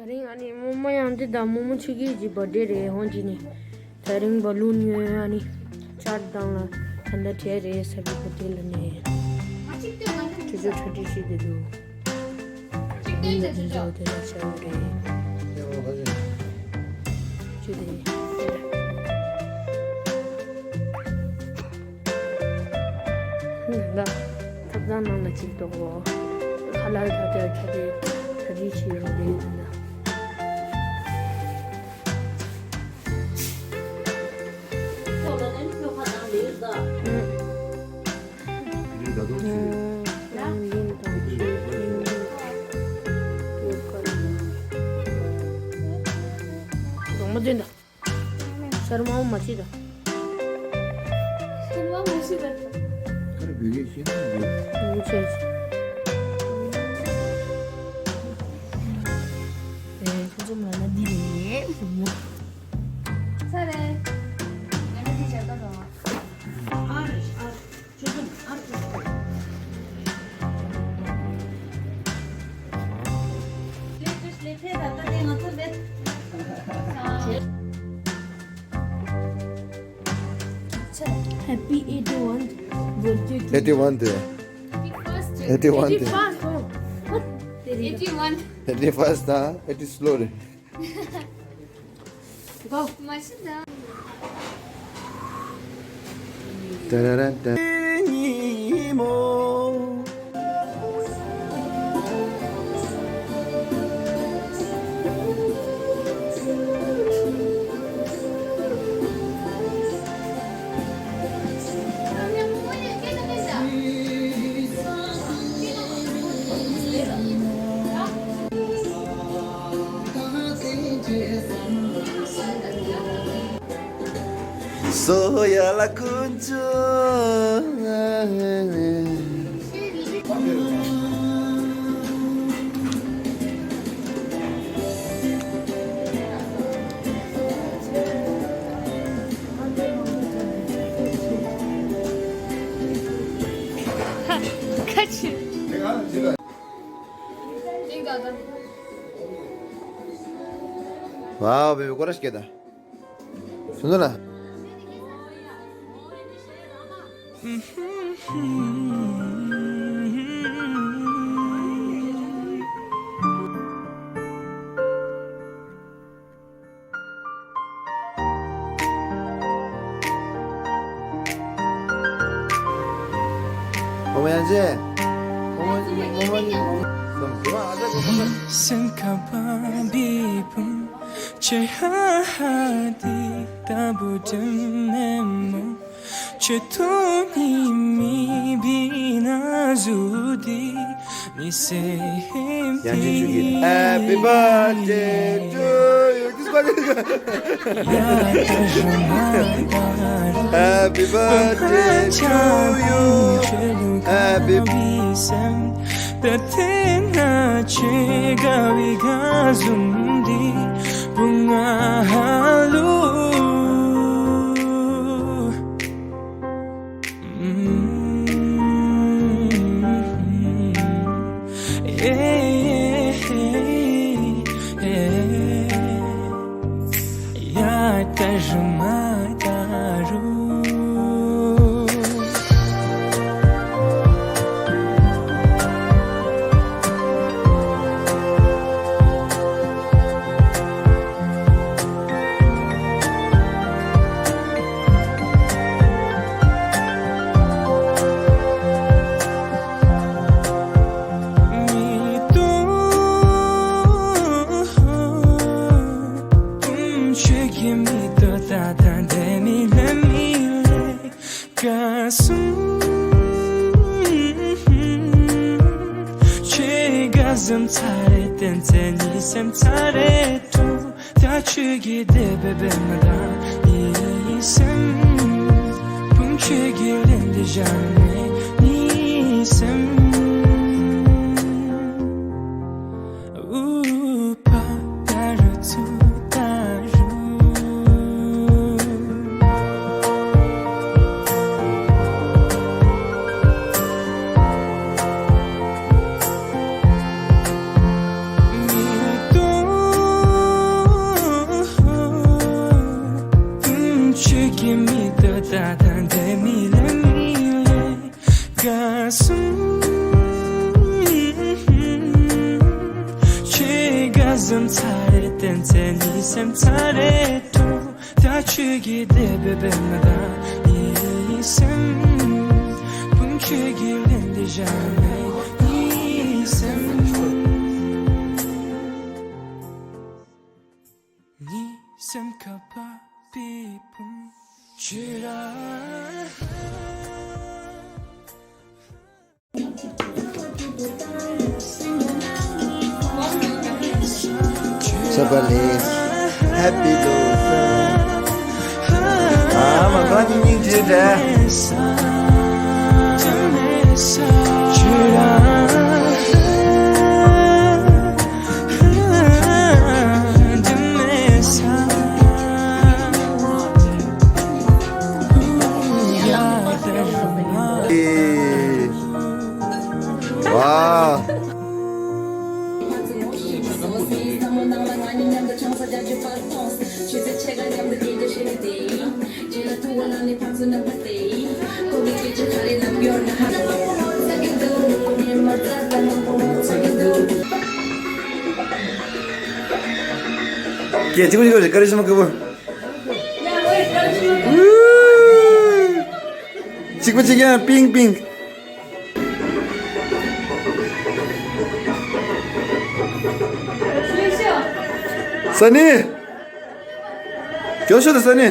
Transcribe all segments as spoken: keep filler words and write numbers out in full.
ད་རིང་ཨ་ནི་རྨོ་མོ་ཡང་འདི་དང་རྨོ་མོ་ཆོས་སྐྱིད་ཀྱི་བར་ཌེ་རེད། ཧོན་ཅི་ནི་ད་རིང་བ་ལུན་ཉོས། ཨ་ནི་ཅར་དང་ལ་ད་ལྟ་བྲེལ་རེད། ས་བི་བར་ཌེ་ལ་ནི་ཆུ་ཆུ་ཁྲ་ཁྲི་ཤི་དེ་འདུག་ཡིན་ལ་དེ་འདྲ་དེ་ལ་ཆ་བ་རེད། ཅི་དེ་ལ་ཐབ་ཚང་ནང་ལ་ཅིག་འདུག་གོ། ཁ་ལག་ད་ལྟ་ཁ་དེ་ད་རེས་ཆེ་ཡོང་རེད་ད། གདོང་མ་འདོན་དང་། ཤར་མའོ་མ་བྱེད་དང་། ཤར་མའོ་མ་བྱེད་དང་། ཁར་བོད་སྐད་ཤེས་ན་འདི། ངུ་ཆེ་ཆེ། ཨེ་ཁོ་ཚོ་མ་ན་འདི་རེད། ས་རེད། ང་ནི་འདི་བྱ་དགའ་རོགས། ཨ་རེ་ཨ། Happy eighty-one birthday to eighty-one དེ། Eighty-one དེ། Eighty-one དེ། Eighty-one དེ། Eighty-one དང་eighty slow རེད། Go. མ་ཤི་ད། ཏ་ར་ར་ཏ། ཉི་མོ། སོ་ཡ་ལ་ཀུན་སྤྱོད། ཁ་ཆེ། ཝའོ། བེ་བེ་ཀོ་ར་སྐད་ད། སུ་འདུག་ན། ཨོ་མ་ཡང་ཅེ། ཨོ་མ་ཨོ་མ་ཨོ་མ། སེམས་ཁ་བ་བི་བུ་ཆེ་ཧ་ཧ་དི་ད་བུ་དྲན་མེ་མོ། ཆེ་ཐུ་ནི་མི་བི་ན་ཟུ་དི་ནི་སེ་ཧེམ་དི། Happy birthday to you. Happy birthday to you. Happy. སེམས་ཚ་རེ་བསྟན་ཚེ་གཉིད་སེམས་ཚ་རེ་འཁྲུག་ད་ཆོས་ཀྱི་བདེ་བའི་བེམ་དང་གཉིད་སེམས་ཕུང་ཆོས་ཀྱི་ལན་འདི་བཞག་ནས་གཉིད་སེམས། གཉིད་སེམས་ཁ་བ་པི་ཕུང་ཆུ་ར། ཆོས་པ་ལེ། Happy Losar། ཨ་མ་ཁ་ཉིན་ཉིན་བྱེད་འདྲ། Wow. ཀྱེ་གཅིག་པུ་གཅིག་པུ་རེད། ཀ་རི་ཤི་མ་ཀི་པོ། གཅིག་པུ་གཅིག་ཡང་པིང་པིང་། ས་ནི། མགྱོགས་ཤོག་དང་ས་ནི།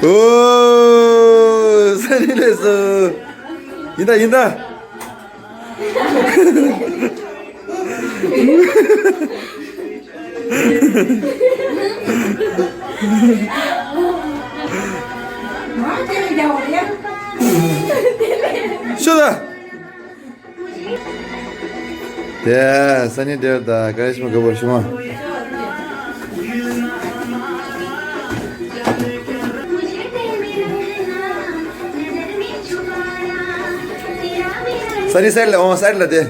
ཨོ། ས་ནི་ལས་སོ། ཡིན་ད་ཡིན་ད། ཤོད་ད། དེ་ས་ནི་དེར་ད་ཀ་རི་ཤི་མ་ག་བར་ཤི་མ། ས་ནི་སའིཌ་ལ་འོང་། སའིཌ་ལ་དེ།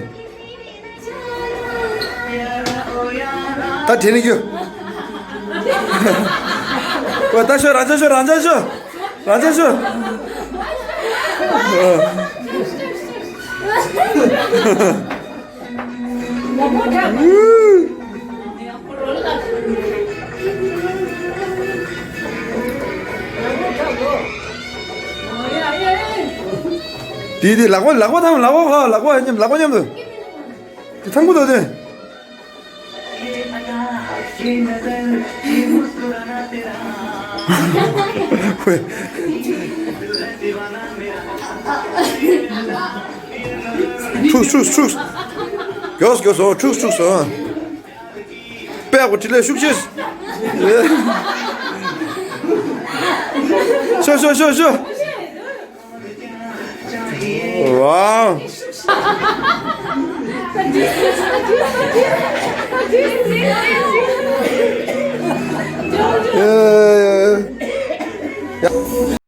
ད་དྲན་ནས་རྒྱུ། ཨོ་ད་ཤོག་རང་ཅག་ཤོག་རང་ཅག་ཤོག་རང་ཅག་ཤོག་དེ་དེ་ལག་པ་ལག་པ་ཐང་ལག་པ་ཁ་ལག་པ་མཉམ་ལག་པ་མཉམ་དུ། དེ་ཐང་པོ་དོ་དེ། འཁྲུགས་འཁྲུགས་འཁྲུགས། མགྱོགས་མགྱོགས་སོང་། འཁྲུགས་འཁྲུགས་སོང་། དཔེ་ཡག་པོ་བྲིས་ལས་ཤུགས་ཆེ། ཤོ་ཤོ་ཤོ་ཤོ། Wow. Yeah, yeah, yeah.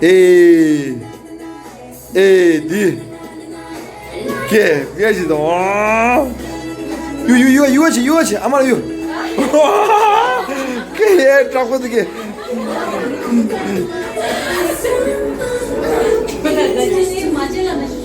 ཨེ། ཨེ་འདི། ཀེ་ཀེ་ཞིག་དང་། ཡུ་ཡུ་ཡུ་ཡུ་ཆི་ཡུ་ཆི་ཨ་མ་ལ་ཡུ། ཀེ་ཡེ་དྲག་པོ་འདུག་ཀེ།